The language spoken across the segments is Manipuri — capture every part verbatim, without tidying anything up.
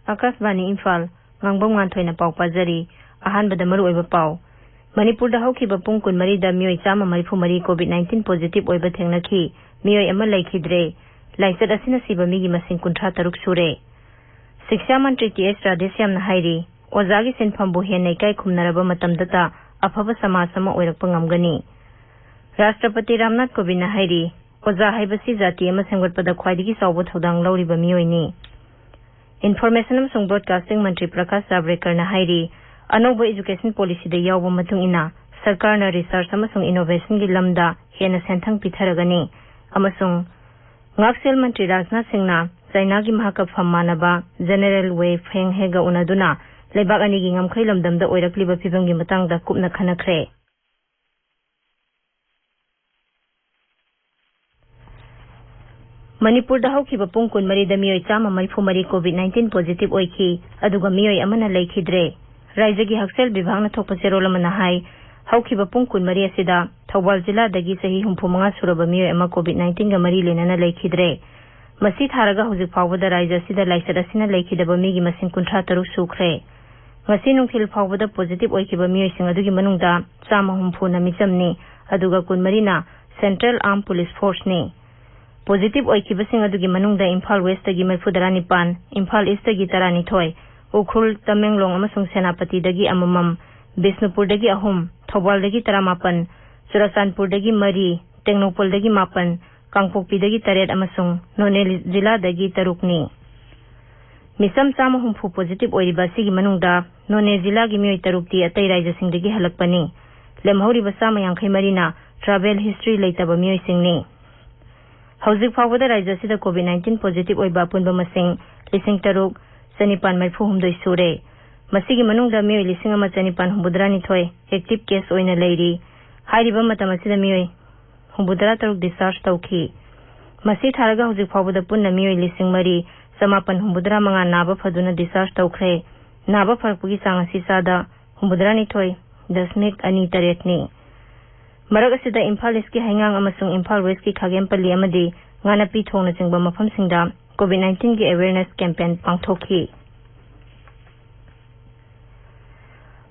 ꯑꯥꯀꯥꯁꯕꯥꯅꯤ ꯏꯝꯐꯥꯜ, ꯉꯥꯡꯕꯝ ꯉꯥꯟꯊꯣꯏꯅ ꯄꯥꯎ ꯄꯥꯖꯔꯤ꯫ ꯑꯍꯥꯟꯕꯗ ꯃꯔꯨꯑꯣꯏꯕ ꯄꯥꯎ꯫ ꯃꯅꯤꯄꯨꯔꯗ ꯍꯧꯈꯤꯕ ꯄꯨꯡ ꯀꯨꯟꯃꯔꯤꯗ ꯃꯤꯑꯣꯏ ꯆꯥꯝꯃ ꯃꯔꯤꯐꯨ ꯃꯔꯤ COVID nineteen positive ꯑꯣꯏꯕ ꯊꯦꯡꯅꯈꯤ꯫ ꯃꯤꯑꯣꯏ ꯑꯃ ꯂꯩꯈꯤꯗ꯭ꯔꯦ꯫ ꯂꯥꯏꯆꯠ ꯑꯁꯤꯅ ꯁꯤꯕ ꯃꯤꯒꯤ ꯃꯁꯤꯡ ꯀꯨꯟꯊ꯭ꯔꯥ ꯇꯔꯨꯛ ꯁꯨꯔꯦ꯫ ꯁꯤꯛꯁꯥ ꯃꯟꯇ꯭ꯔꯤ ꯇꯤ ꯑꯩꯆ ꯔꯥꯙꯦꯁ꯭ꯌꯥꯝꯅ ꯍꯥꯏꯔꯤ, ꯑꯣꯖꯥꯒꯤ ꯁꯤꯟꯐꯝꯕꯨ ꯍꯦꯟꯅ ꯏꯀꯥꯏ ꯈꯨꯝꯅꯔꯕ ꯃꯇꯝꯗꯇ ꯑꯐꯕ ꯁꯃꯥꯖ ꯑꯃ ꯑꯣꯏꯔꯛꯄ ꯉꯝꯒꯅꯤ꯫ ꯔꯥꯁꯇ꯭ꯔꯄꯇꯤ ꯔꯥꯝꯅꯥꯊ ꯀꯣꯕꯤꯟꯗꯅ ꯍꯥꯏꯔꯤ, ꯑꯣꯖꯥ ꯍꯥꯏꯕꯁꯤ ꯖꯥꯇꯤ ꯑꯃ ꯁꯦꯝꯒꯠꯄꯗ ꯈ꯭ꯋꯥꯏꯗꯒꯤ ꯆꯥꯎꯕ ꯊꯧꯗꯥꯡ ꯂꯧꯔꯤꯕ ꯃꯤꯑꯣꯏꯅꯤ꯫ ꯏꯟꯐꯣꯔꯃꯦꯁꯟ ꯑꯃꯁꯨꯡ ꯕ꯭ꯔꯣꯗꯀꯥꯁꯇꯤꯡ ꯃꯟꯇ꯭ꯔꯤ ꯄ꯭ꯔꯀꯥꯁ ꯖꯥꯕ꯭ꯔꯦꯀꯔꯅ ꯍꯥꯏꯔꯤ, ꯑꯅꯧꯕ ꯏꯖꯨꯀꯦꯁꯟ ꯄꯣꯂꯤꯁꯤꯗ ꯌꯥꯎꯕ ꯃꯇꯨꯡ ꯏꯟꯅ ꯁꯔꯀꯥꯔꯅ ꯔꯤꯁꯔꯆ ꯑꯃꯁꯨꯡ ꯏꯅꯣꯚꯦꯁꯟꯒꯤ ꯂꯝꯗ ꯍꯦꯟꯅ ꯁꯦꯟꯊꯪ ꯄꯤꯊꯔꯒꯅꯤ ꯑꯃꯁꯨꯡ ꯉꯥꯛꯁꯦꯜ ꯃꯟꯇ꯭ꯔꯤ ꯔꯥꯖꯅꯥꯊ ꯁꯤꯡꯅ ꯆꯥꯏꯅꯥꯒꯤ ꯃꯍꯥꯛꯀ ꯐꯝ ꯃꯥꯟꯅꯕ ꯖꯦꯅꯦꯔꯦꯜ ꯋꯦ ꯐꯦꯡ ꯍꯦꯒ ꯎꯅꯗꯨꯅ ꯂꯩꯕꯥꯛ ꯑꯅꯤꯒꯤ ꯉꯝꯈꯩ ꯂꯝꯗꯝꯗ ꯑꯣꯏꯔꯛꯂꯤꯕ ꯐꯤꯕꯝꯒꯤ ꯃꯇꯥꯡꯗ ꯀꯨꯞꯅ ꯈꯟꯅꯈ꯭ꯔꯦ꯫ ꯃꯅꯤꯄꯨꯔꯗ ꯍꯧꯈꯤꯕ ꯄꯨꯡ ꯀꯨꯟꯃꯔꯤꯗ ꯃꯤꯑꯣꯏ ꯆꯥꯝꯃ ꯃꯔꯤꯐꯨ ꯃꯔꯤ COVID nineteen positive ꯑꯣꯏꯈꯤ, ꯑꯗꯨꯒ ꯃꯤꯑꯣꯏ ꯑꯃꯅ ꯂꯩꯈꯤꯗ꯭ꯔꯦ꯫ ꯔꯥꯏꯖꯒꯤ ꯍꯛꯁꯦꯜ ꯕꯤꯚꯥꯒꯅ ꯊꯣꯛꯄ ꯆꯦꯔꯣꯜ ꯑꯃꯅ ꯍꯥꯏ, ꯍꯧꯈꯤꯕ ꯄꯨꯡ ꯀꯨꯟꯃꯔꯤ ꯑꯁꯤꯗ ꯊꯧꯕꯥꯜ ꯖꯤꯂꯥꯗꯒꯤ ꯆꯍꯤ ꯍꯨꯝꯐꯨ ꯃꯉꯥ ꯁꯨꯔꯕ ꯃꯤꯑꯣꯏ ꯑꯃ COVID nineteen ꯒ ꯃꯔꯤ ꯂꯩꯅꯅ ꯂꯩꯈꯤꯗ꯭ꯔꯦ꯫ ꯃꯁꯤ ꯊꯥꯔꯒ ꯍꯧꯖꯤꯛ ꯐꯥꯎꯕꯗ ꯔꯥꯏꯖ ꯑꯁꯤꯗ ꯂꯥꯏꯆꯠ ꯑꯁꯤꯅ ꯂꯩꯈꯤꯗꯕ ꯃꯤꯒꯤ ꯃꯁꯤꯡ ꯀꯨꯟꯊ꯭ꯔꯥ ꯇꯔꯨꯛ ꯁꯨꯈ꯭ꯔꯦ꯫ ꯉꯁꯤ ꯅꯨꯡꯊꯤꯜ ꯐꯥꯎꯕꯗ positive ꯑꯣꯏꯈꯤꯕ ꯃꯤꯑꯣꯏꯁꯤꯡ ꯑꯗꯨꯒꯤ ꯃꯅꯨꯡꯗ ꯆꯥꯝꯃ ꯍꯨꯝꯐꯨꯅ ꯃꯤꯆꯝꯅꯤ, ꯑꯗꯨꯒ ꯀꯨꯟꯃꯔꯤꯅ Central Armed Police Force ꯅꯤ꯫ Positive ꯑꯣꯏꯈꯤꯕꯁꯤꯡ ꯑꯗꯨꯒꯤ ꯃꯅꯨꯡꯗ ꯏꯝꯐꯥꯜ West ꯇꯒꯤ ꯃꯔꯤꯐꯨ ꯇꯔꯥꯅꯤꯄꯥꯟ, ꯏꯝꯐꯥꯜ East ꯇꯒꯤ ꯇꯔꯥꯅꯤꯊꯣꯏ, ꯎꯈ꯭ꯔꯨꯜ, ꯇꯃꯦꯡꯂꯣꯡ ꯑꯃꯁꯨꯡ ꯁꯦꯅꯥꯄꯇꯤꯗꯒꯤ ꯑꯃꯃꯝ, ꯕꯤꯁꯅꯨꯄꯨꯔꯗꯒꯤ ꯑꯍꯨꯝ, ꯊꯧꯕꯥꯜꯗꯒꯤ ꯇꯔꯥꯃꯥꯄꯟ, ꯆꯨꯔꯆꯥꯟꯄꯨꯔꯗꯒꯤ ꯃꯔꯤ, ꯇꯦꯡꯅꯧꯄꯜꯗꯒꯤ ꯃꯥꯄꯟ, ꯀꯥꯡꯄꯣꯛꯄꯤꯗꯒꯤ ꯇꯔꯦꯠ ꯑꯃꯁꯨꯡ ꯅꯣꯅꯦ ꯖꯤꯂꯥꯗꯒꯤ ꯇꯔꯨꯛꯅꯤ꯫ ꯃꯤꯆꯝ ꯆꯥꯝꯃ ꯍꯨꯝꯐꯨ positive ꯑꯣꯏꯔꯤꯕ ꯑꯁꯤꯒꯤ ꯃꯅꯨꯡꯗ ꯅꯣꯅꯦ ꯖꯤꯂꯥꯒꯤ ꯃꯤꯑꯣꯏ ꯇꯔꯨꯛꯇꯤ ꯑꯇꯩ ꯔꯥꯏꯖꯁꯤꯡꯗꯒꯤ ꯍꯜꯂꯛꯄꯅꯤ꯫ ꯂꯦꯝꯍꯧꯔꯤꯕ ꯆꯥꯝꯃ ꯌꯥꯡꯈꯩ ꯃꯔꯤꯅ travel history ꯂꯩꯇꯕ ꯃꯤꯑꯣꯏꯁꯤꯡꯅꯤ꯫ ꯍꯧꯖꯤꯛ ꯐꯥꯎꯕꯗ ꯔꯥꯏꯖ ꯑꯁꯤꯗ COVID nineteen positive ꯑꯣꯏꯕ ꯑꯄꯨꯟꯕ ꯃꯁꯤꯡ ꯂꯤꯁꯤꯡ ꯇꯔꯨꯛ ꯆꯅꯤꯄꯥꯟ ꯃꯔꯤꯐꯨ ꯍꯨꯝꯗꯣꯏ ꯁꯨꯔꯦ꯫ ꯃꯁꯤꯒꯤ ꯃꯅꯨꯡꯗ ꯃꯤꯑꯣꯏ ꯂꯤꯁꯤꯡ ꯑꯃ ꯆꯅꯤꯄꯥꯟ ꯍꯨꯝꯐꯨꯇꯔꯥ ꯅꯤꯊꯣꯏ active case ꯑꯣꯏꯅ ꯂꯩꯔꯤ꯫ ꯍꯥꯏꯔꯤꯕ ꯃꯇꯝ ꯑꯁꯤꯗ ꯃꯤꯑꯣꯏ ꯍꯨꯝꯐꯨꯇꯔꯥ ꯇꯔꯨꯛ discharge ꯇꯧꯈꯤ꯫ ꯃꯁꯤ ꯊꯥꯔꯒ ꯍꯧꯖꯤꯛ ꯐꯥꯎꯕꯗ ꯄꯨꯟꯅ ꯃꯤꯑꯣꯏ ꯂꯤꯁꯤꯡ ꯃꯔꯤ ꯆꯃꯥꯄꯟ ꯍꯨꯝꯐꯨꯇꯔꯥ ꯃꯉꯥ ꯅꯥꯕ ꯐꯗꯨꯅ discharge ꯇꯧꯈ꯭ꯔꯦ꯫ ꯅꯥꯕ ꯐꯔꯛꯄꯒꯤ ꯆꯥꯡ ꯑꯁꯤ ꯆꯥꯗ ꯍꯨꯝꯐꯨꯇꯔꯥ ꯅꯤꯊꯣꯏ ꯗꯁꯃꯤꯛ ꯑꯅꯤ ꯇꯔꯦꯠꯅꯤ꯫ ꯃꯔꯛ ꯑꯁꯤꯗ ꯏꯝꯐꯥꯜ East ꯀꯤ ꯍꯩꯉꯥꯡ ꯑꯃꯁꯨꯡ ꯏꯝꯐꯥꯜ West ꯀꯤ ꯈꯥꯒꯦꯝꯄꯜꯂꯤ ꯑꯃꯗꯤ ꯉꯥꯅꯄꯤ ꯊꯣꯡꯅꯆꯤꯡꯕ ꯃꯐꯝꯁꯤꯡꯗ COVID nineteen ꯒꯤ awareness campaign ꯄꯥꯡꯊꯣꯛꯈꯤ꯫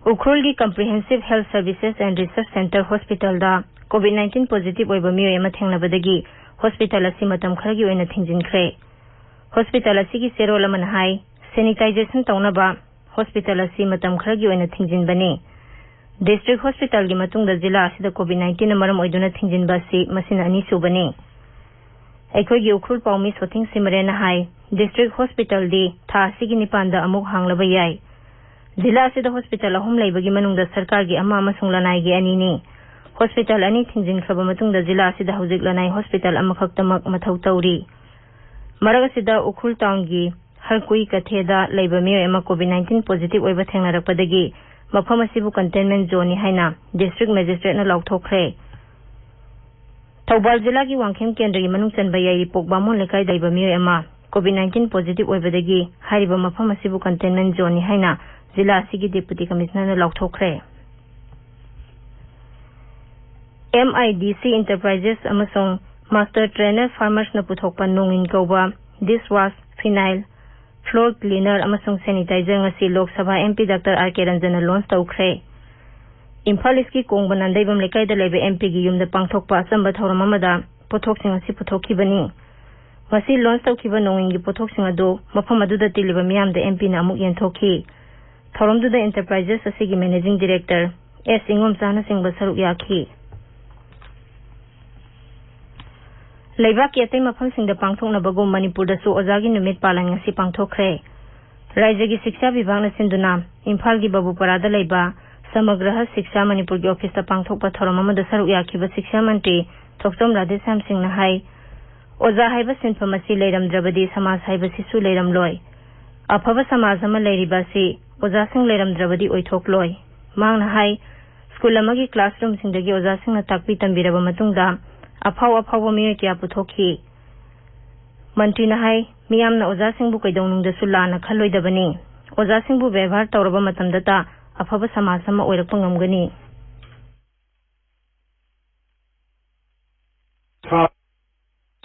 ꯎꯈ꯭ꯔꯨꯜꯒꯤ Comprehensive Health Services and Research Centre Hospitalꯗ COVID nineteen positive ꯑꯣꯏꯕ ꯃꯤꯑꯣꯏ ꯑꯃ ꯊꯦꯡꯅꯕꯗꯒꯤ hospital ꯑꯁꯤ ꯃꯇꯝ ꯈꯔꯒꯤ ꯑꯣꯏꯅ ꯊꯤꯡꯖꯤꯟꯈ꯭ꯔꯦ꯫ Hospital ꯑꯁꯤꯒꯤ ꯆꯦꯔꯣꯜ ꯑꯃꯅ ꯍꯥꯏ, sanitization ꯇꯧꯅꯕ hospital ꯑꯁꯤ ꯃꯇꯝ ꯈꯔꯒꯤ ꯑꯣꯏꯅ ꯊꯤꯡꯖꯤꯟꯕꯅꯤ꯫ District hospitalꯒꯤ ꯃꯇꯨꯡꯗ ꯖꯤꯂꯥ ꯑꯁꯤꯗ COVID nineteenꯅ ꯃꯔꯝ ꯑꯣꯏꯗꯨꯅ ꯊꯤꯡꯖꯤꯟꯕ ꯑꯁꯤ ꯃꯁꯤꯅ ꯑꯅꯤꯁꯨꯕꯅꯤ꯫ ꯑꯩꯈꯣꯏꯒꯤ ꯎꯈ꯭ꯔꯨꯜ ꯄꯥꯎꯃꯤ ꯁꯣꯊꯤꯡ ꯁꯤꯃꯔꯦꯟꯅ ꯍꯥꯏ, district hospitalꯗꯤ ꯊꯥ ꯑꯁꯤꯒꯤ ꯅꯤꯄꯥꯟꯗ ꯑꯃꯨꯛ ꯍꯥꯡꯂꯕ ꯌꯥꯏ꯫ ꯖꯤꯂꯥ ꯑꯁꯤꯗ hospital ꯑꯍꯨꯝ ꯂꯩꯕꯒꯤ ꯃꯅꯨꯡꯗ ꯁꯔꯀꯥꯔꯒꯤ ꯑꯃ ꯑꯃꯁꯨꯡ ꯂꯅꯥꯏꯒꯤ ꯑꯅꯤꯅꯤ꯫ Hospital ꯑꯅꯤ ꯊꯤꯡꯖꯤꯟꯈ꯭ꯔꯕ ꯃꯇꯨꯡꯗ ꯖꯤꯂꯥ ꯑꯁꯤꯗ ꯍꯧꯖꯤꯛ ꯂꯅꯥꯏ hospital ꯑꯃꯈꯛꯇꯃꯛ ꯃꯊꯧ ꯇꯧꯔꯤ꯫ ꯃꯔꯛ ꯑꯁꯤꯗ ꯎꯈ꯭ꯔꯨꯜ townꯒꯤ ꯍꯔꯀꯨꯏ ꯀꯊꯦꯗ ꯂꯩꯕ ꯃꯤꯑꯣꯏ ꯑꯃ COVID nineteen positive ꯑꯣꯏꯕ ꯊꯦꯡꯅꯔꯛꯄꯗꯒꯤ ꯃꯐꯝ ꯑꯁꯤꯕꯨ containment zoneꯅꯤ ꯍꯥꯏꯅ district magistrateꯅ ꯂꯥꯎꯊꯣꯛꯈ꯭ꯔꯦ꯫ ꯊꯧꯕꯥꯜ ꯖꯤꯂꯥꯒꯤ ꯋꯥꯡꯈꯦꯝ ꯀꯦꯟꯗ꯭ꯔꯒꯤ ꯃꯅꯨꯡ ꯆꯟꯕ ꯌꯥꯏꯔꯤꯄꯣꯛ ꯕꯥꯃꯣꯟ ꯂꯩꯀꯥꯏꯗ ꯂꯩꯕ ꯃꯤꯑꯣꯏ ꯑꯃ COVID nineteen positive ꯑꯣꯏꯕꯗꯒꯤ ꯍꯥꯏꯔꯤꯕ ꯃꯐꯝ ꯑꯁꯤꯕꯨ containment zoneꯅꯤ ꯍꯥꯏꯅ ꯖꯤꯂꯥ ꯑꯁꯤꯒꯤ Deputy Commissionerꯅ ꯂꯥꯎꯊꯣꯛꯈ꯭ꯔꯦ꯫ MIDC Enterprises ꯑꯃꯁꯨꯡ Master Trainer Farmersꯅ ꯄꯨꯊꯣꯛꯄ ꯅꯣꯡꯏꯟ ꯀꯧꯕ dish wash, phenyl, floor cleaner ꯑꯃꯁꯨꯡ sanitizer ꯉꯁꯤ Lok Sabha MP Doctor R K Ranjanꯅ launch ꯇꯧꯈ꯭ꯔꯦ꯫ ꯏꯝꯐꯥꯜ Eastꯀꯤ ꯀꯣꯡꯕ ꯅꯥꯟꯗꯩꯕꯝ ꯂꯩꯀꯥꯏꯗ ꯂꯩꯕ MPꯒꯤ ꯌꯨꯝꯗ ꯄꯥꯡꯊꯣꯛꯄ ꯑꯆꯝꯕ ꯊꯧꯔꯝ ꯑꯃꯗ ꯄꯣꯠꯊꯣꯛꯁꯤꯡ ꯑꯁꯤ ꯄꯨꯊꯣꯛꯈꯤꯕꯅꯤ꯫ ꯉꯁꯤ launch ꯇꯧꯈꯤꯕ ꯅꯣꯡꯏꯟꯒꯤ ꯄꯣꯠꯊꯣꯛꯁꯤꯡ ꯑꯗꯨ ꯃꯐꯝ ꯑꯗꯨꯗ ꯇꯤꯜꯂꯤꯕ ꯃꯤꯌꯥꯝꯗ MPꯅ ꯑꯃꯨꯛ ꯌꯦꯟꯊꯣꯛꯈꯤ꯫ ꯊꯧꯔꯝꯗꯨꯗ Enterprises ꯑꯁꯤꯒꯤ Managing Director S ꯏꯉꯣꯝꯆꯥꯅꯆꯤꯡꯕ ꯁꯔꯨꯛ ꯌꯥꯈꯤ꯫ ꯂꯩꯕꯥꯛꯀꯤ ꯑꯇꯩ ꯃꯐꯝꯁꯤꯡꯗ ꯄꯥꯡꯊꯣꯛꯅꯕꯒꯨꯝ ꯃꯅꯤꯄꯨꯔꯗꯁꯨ ꯑꯣꯖꯥꯒꯤ ꯅꯨꯃꯤꯠ ꯄꯥꯂꯟ ꯉꯁꯤ ꯄꯥꯡꯊꯣꯛꯈ꯭ꯔꯦ꯫ ꯔꯥꯖ꯭ꯌꯒꯤ ꯁꯤꯛꯁꯥ ꯕꯤꯚꯥꯒꯅ ꯁꯤꯟꯗꯨꯅ ꯏꯝꯐꯥꯜꯒꯤ ꯕꯥꯕꯨꯄꯥꯔꯥꯗ ꯂꯩꯕ ꯁꯃꯒ꯭ꯔꯍ ꯁꯤꯛꯁꯥ ꯃꯅꯤꯄꯨꯔꯒꯤ officeꯇ ꯄꯥꯡꯊꯣꯛꯄ ꯊꯧꯔꯝ ꯑꯃꯗ ꯁꯔꯨꯛ ꯌꯥꯈꯤꯕ ꯁꯤꯛꯁꯥ ꯃꯟꯇ꯭ꯔꯤ ꯊꯣꯛꯆꯣꯝ ꯔꯥꯙꯦꯁ꯭ꯌꯥꯝ ꯁꯤꯡꯅ ꯍꯥꯏ, ꯑꯣꯖꯥ ꯍꯥꯏꯕ ꯁꯤꯟꯐꯝ ꯑꯁꯤ ꯂꯩꯔꯝꯗ꯭ꯔꯕꯗꯤ ꯁꯃꯥꯖ ꯍꯥꯏꯕꯁꯤꯁꯨ ꯂꯩꯔꯝꯂꯣꯏ꯫ ꯑꯐꯕ ꯁꯃꯥꯖ ꯑꯃ ꯂꯩꯔꯤꯕ ꯑꯁꯤ ꯑꯣꯖꯥꯁꯤꯡ ꯂꯩꯔꯝꯗ꯭ꯔꯕꯗꯤ ꯑꯣꯏꯊꯣꯛꯂꯣꯏ꯫ ꯃꯍꯥꯛꯅ ꯍꯥꯏ, ꯁ꯭ꯀꯨꯜ ꯑꯃꯒꯤ classroomꯁꯤꯡꯗꯒꯤ ꯑꯣꯖꯥꯁꯤꯡꯅ ꯇꯥꯛꯄꯤ ꯇꯝꯕꯤꯔꯕ ꯃꯇꯨꯡꯗ ꯑꯐꯥꯎ ꯑꯐꯥꯎꯕ ꯃꯤꯑꯣꯏ ꯀꯌꯥ ꯄꯨꯊꯣꯛꯈꯤ꯫ ꯃꯟꯇ꯭ꯔꯤꯅ ꯍꯥꯏ, ꯃꯤꯌꯥꯝꯅ ꯑꯣꯖꯥꯁꯤꯡꯕꯨ ꯀꯩꯗꯧꯅꯨꯡꯗꯁꯨ ꯂꯥꯟꯅ ꯈꯜꯂꯣꯏꯗꯕꯅꯤ꯫ ꯑꯣꯖꯥꯁꯤꯡꯕꯨ ꯕꯦꯕꯥꯔ ꯇꯧꯔꯕ ꯃꯇꯝꯗꯇ ꯑꯐꯕ ꯁꯃꯥꯖ ꯑꯃ ꯑꯣꯏꯔꯛꯄ ꯉꯝꯒꯅꯤ꯫ ꯁꯥ-,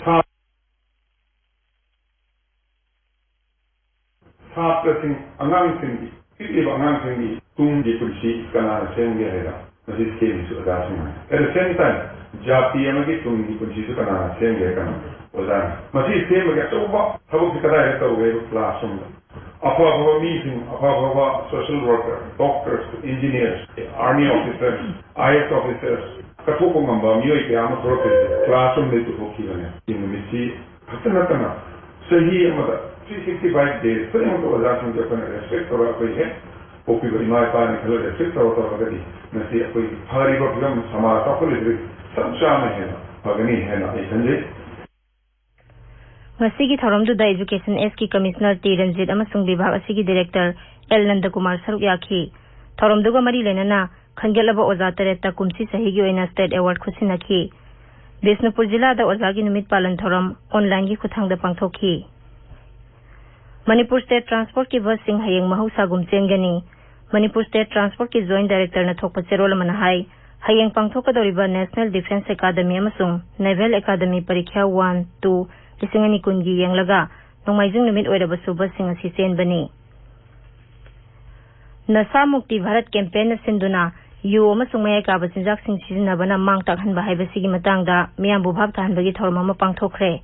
ꯁꯥ-, ꯁꯥꯇ꯭ꯔꯁꯤꯡ, ꯑꯉꯥꯡꯁꯤꯡꯒꯤ, ꯄꯤꯛꯂꯤꯕ ꯑꯉꯥꯡꯁꯤꯡꯒꯤ ꯇꯨꯡ ꯇꯨꯡꯒꯤ ꯄꯨꯟꯁꯤ ꯀꯅꯥꯅ ꯁꯦꯝꯒꯦ ꯍꯥꯏꯅ ꯃꯁꯤ ꯁꯦꯝꯃꯤꯁꯨ ꯑꯣꯖꯥꯁꯤꯡꯅ꯫ At the same time, ꯖꯥꯇꯤ ꯑꯃꯒꯤ ꯇꯨꯡꯒꯤ ꯄꯨꯟꯁꯤꯁꯨ ꯀꯅꯥꯅ ꯁꯦꯝꯒꯦ ꯍꯥꯏꯅ ꯑꯣꯖꯥꯅ꯫ ꯃꯁꯤ ꯁꯦꯝꯕꯒꯤ ꯑꯆꯧꯕ ꯊꯕꯛꯁꯤ ꯀꯗꯥꯏꯗ ꯇꯧꯒꯦ ꯍꯥꯏꯕ classroomꯗ꯫ ꯑꯐ ꯑꯐꯕ ꯃꯤꯁꯤꯡ, ꯑꯐ ꯑꯐꯕ social worker, doctors, engineers, army officers, I A S officers, ꯀꯠꯊꯣꯛꯄ ꯉꯝꯕ ꯃꯤꯑꯣꯏ ꯀꯌꯥ ꯑꯃ ꯊꯣꯛꯂꯛꯇꯣꯏꯁꯦ classroomꯗꯒꯤ ꯄꯨꯊꯣꯛꯈꯤꯕꯅꯦ꯫ ꯁꯤ ꯅꯨꯃꯤꯠꯁꯤ ꯈꯛꯇ ꯅꯠꯇꯅ ꯆꯍꯤ ꯑꯃꯗ three sixty five days ꯈꯨꯗꯤꯡꯃꯛꯇ ꯑꯣꯖꯥꯁꯤꯡꯁꯦ ꯑꯩꯈꯣꯏꯅ respect ꯇꯧꯔꯒ ꯑꯩꯈꯣꯏ ꯍꯦꯛ ꯄꯣꯛꯄꯤꯕ ꯏꯃꯥ ꯏꯄꯥꯅꯤ ꯈꯜꯂꯒ respect ꯇꯧꯔ ꯇꯧꯔꯒꯗꯤ ꯉꯁꯤ ꯑꯩꯈꯣꯏꯒꯤ ꯐꯔꯤꯕ ꯐꯤꯕꯝ ꯁꯃꯥꯖ ꯆꯥꯎꯈꯠꯂꯤꯕꯁꯤ ꯁꯔꯨꯛ ꯆꯥꯝꯃ ꯍꯦꯟꯅ ꯐꯒꯅꯤ ꯍꯥꯏꯅ ꯑꯩ ꯈꯟꯖꯩ꯫ ꯉꯁꯤꯒꯤ ꯊꯧꯔꯝꯗꯨꯗ Education Sꯀꯤ Commissioner ꯇꯤ ꯔꯟꯖꯤꯠ ꯑꯃꯁꯨꯡ ꯕꯤꯚꯥꯒ ꯑꯁꯤꯒꯤ Director ꯑꯦꯜ ꯅꯟꯗꯀꯨꯃꯥꯔ ꯁꯔꯨꯛ ꯌꯥꯈꯤ꯫ ꯊꯧꯔꯝꯗꯨꯒ ꯃꯔꯤ ꯂꯩꯅꯅ ꯈꯟꯒꯠꯂꯕ ꯑꯣꯖꯥ ꯇꯔꯦꯠꯇ ꯀꯨꯝꯁꯤ ꯆꯍꯤꯒꯤ ꯑꯣꯏꯅ State Award ꯈꯨꯠꯁꯤꯟꯅꯈꯤ꯫ ꯕꯤꯁꯅꯨꯄꯨꯔ ꯖꯤꯂꯥꯗ ꯑꯣꯖꯥꯒꯤ ꯅꯨꯃꯤꯠ ꯄꯥꯂꯟ ꯊꯧꯔꯝ online ꯒꯤ ꯈꯨꯠꯊꯥꯡꯗ ꯄꯥꯡꯊꯣꯛꯈꯤ꯫ ꯃꯅꯤꯄꯨꯔ State Transport ꯀꯤ bus ꯁꯤꯡ ꯍꯌꯦꯡ ꯃꯍꯧꯁꯥꯒꯨꯝ ꯆꯦꯟꯒꯅꯤ꯫ ꯃꯅꯤꯄꯨꯔ State Transport ꯀꯤ Joint Director ꯅ ꯊꯣꯛꯄ ꯆꯦꯔꯣꯜ ꯑꯃꯅ ꯍꯥꯏ, ꯍꯌꯦꯡ ꯄꯥꯡꯊꯣꯛꯀꯗꯧꯔꯤꯕ National Defence Academy ꯑꯃꯁꯨꯡ Naval Academy ꯄꯔꯤꯈ꯭ꯌꯥ one, two, ꯂꯤꯁꯤꯡ ꯑꯅꯤ ꯀꯨꯟꯒꯤ ꯌꯦꯡꯂꯒ ꯅꯣꯡꯃꯥꯏꯖꯤꯡ ꯅꯨꯃꯤꯠ ꯑꯣꯏꯔꯕꯁꯨ bus ꯁꯤꯡ ꯑꯁꯤ ꯆꯦꯟꯕꯅꯤ꯫ ꯅꯁꯥ ꯃꯨꯛꯇꯤ ꯚꯥꯔꯠ campaign ꯅ ꯁꯤꯟꯗꯨꯅ ꯌꯨ ꯑꯃꯁꯨꯡ ꯃꯌꯥꯏ ꯀꯥꯕ ꯆꯤꯟꯖꯥꯛꯁꯤꯡ ꯁꯤꯖꯤꯟꯅꯕꯅ ꯃꯥꯡ ꯇꯥꯛꯍꯟꯕ ꯍꯥꯏꯕꯁꯤꯒꯤ ꯃꯇꯥꯡꯗ ꯃꯤꯌꯥꯝꯕꯨ ꯚꯥꯞ ꯇꯥꯍꯟꯕꯒꯤ ꯊꯧꯔꯝ ꯑꯃ ꯄꯥꯡꯊꯣꯛꯈ꯭ꯔꯦ꯫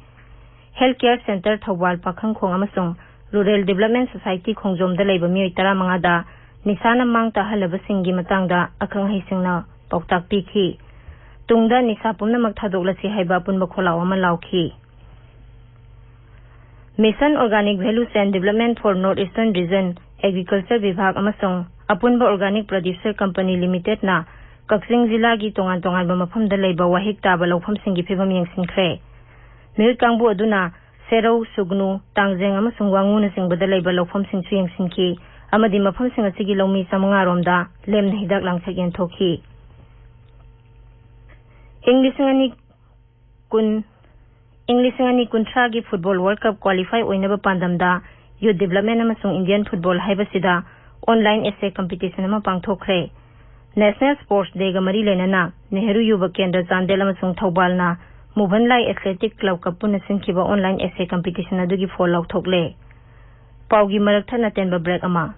Health Care Centre ꯊꯧꯕꯥꯜ ꯄꯥꯈꯪꯈꯣꯡ ꯑꯃꯁꯨꯡ Rural Development Society ꯈꯣꯡꯖꯣꯝꯗ ꯂꯩꯕ ꯃꯤꯑꯣꯏ ꯇꯔꯥꯃꯉꯥꯗ ꯅꯤꯁꯥꯅ ꯃꯥꯡ ꯇꯥꯛꯍꯜꯂꯕꯁꯤꯡꯒꯤ ꯃꯇꯥꯡꯗ ꯑꯈꯪ ꯑꯍꯩꯁꯤꯡꯅ ꯄꯥꯎꯇꯥꯛ ꯄꯤꯈꯤ꯫ ꯇꯨꯡꯗ ꯅꯤꯁꯥ ꯄꯨꯝꯅꯃꯛ ꯊꯥꯗꯣꯛꯂꯁꯤ ꯍꯥꯏꯕ ꯑꯄꯨꯟꯕ ꯈꯣꯜꯂꯥꯎ ꯑꯃ ꯂꯥꯎꯈꯤ꯫ Mission Organic Value Chain Development for North Eastern Region, Agriculture ꯕꯤꯚꯥꯒ ꯑꯃꯁꯨꯡ ꯑꯄꯨꯟꯕ Organic Producer Company Limited ꯅ ꯀꯛꯆꯤꯡ ꯖꯤꯂꯥꯒꯤ ꯇꯣꯉꯥꯟ ꯇꯣꯉꯥꯟꯕ ꯃꯐꯝꯗ ꯂꯩꯕ ꯋꯥꯍꯤꯛ ꯇꯥꯕ ꯂꯧꯐꯝꯁꯤꯡꯒꯤ ꯐꯤꯕꯝ ꯌꯦꯡꯁꯤꯟꯈ꯭ꯔꯦ꯫ ꯃꯤꯍꯨꯠ ꯀꯥꯡꯕꯨ ꯑꯗꯨꯅ ꯁꯦꯔꯧ, ꯁꯨꯒꯅꯨ, ꯇꯥꯡꯖꯦꯡ ꯑꯃꯁꯨꯡ ꯋꯥꯉꯨꯅꯆꯤꯡꯕꯗ ꯂꯩꯕ ꯂꯧꯐꯝꯁꯤꯡꯁꯨ ꯌꯦꯡꯁꯤꯟꯈꯤ ꯑꯃꯗꯤ ꯃꯐꯝꯁꯤꯡ ꯑꯁꯤꯒꯤ ꯂꯧꯃꯤ ꯆꯥꯃꯉꯥ ꯔꯣꯝꯗ ꯂꯦꯝꯅ ꯍꯤꯗꯥꯛ ꯂꯥꯡꯊꯛ ꯌꯦꯟꯊꯣꯛꯈꯤ꯫ ꯏꯪ ꯂꯤꯁꯤꯡ ꯑꯅꯤ ꯀꯨꯟ, ꯏꯪ ꯂꯤꯁꯤꯡ ꯑꯅꯤ ꯀꯨꯟꯊ꯭ꯔꯥꯒꯤ Football World Cup qualify ꯑꯣꯏꯅꯕ ꯄꯥꯟꯗꯝꯗ Youth Development ꯑꯃꯁꯨꯡ Indian Football ꯍꯥꯏꯕꯁꯤꯗ online essay competition ꯑꯃ ꯄꯥꯡꯊꯣꯛꯈ꯭ꯔꯦ꯫ National Sports Day ꯒ ꯃꯔꯤ ꯂꯩꯅꯅ ꯅꯦꯍꯔꯨ ꯌꯨꯕ ꯀꯦꯟꯗ꯭ꯔ ꯆꯥꯟꯗꯦꯜ ꯑꯃꯁꯨꯡ ꯊꯧꯕꯥꯜꯅ ꯃꯨꯚꯟꯂꯥꯏ Athletic Club ꯀ ꯄꯨꯟꯅ ꯁꯤꯟꯈꯤꯕ online essay competition ꯑꯗꯨꯒꯤ ꯐꯣꯜ ꯂꯥꯎꯊꯣꯛꯂꯦ꯫ ꯄꯥꯎꯒꯤ ꯃꯔꯛ ꯊꯠꯅ ꯇꯦꯟꯕ break ꯑꯃ꯫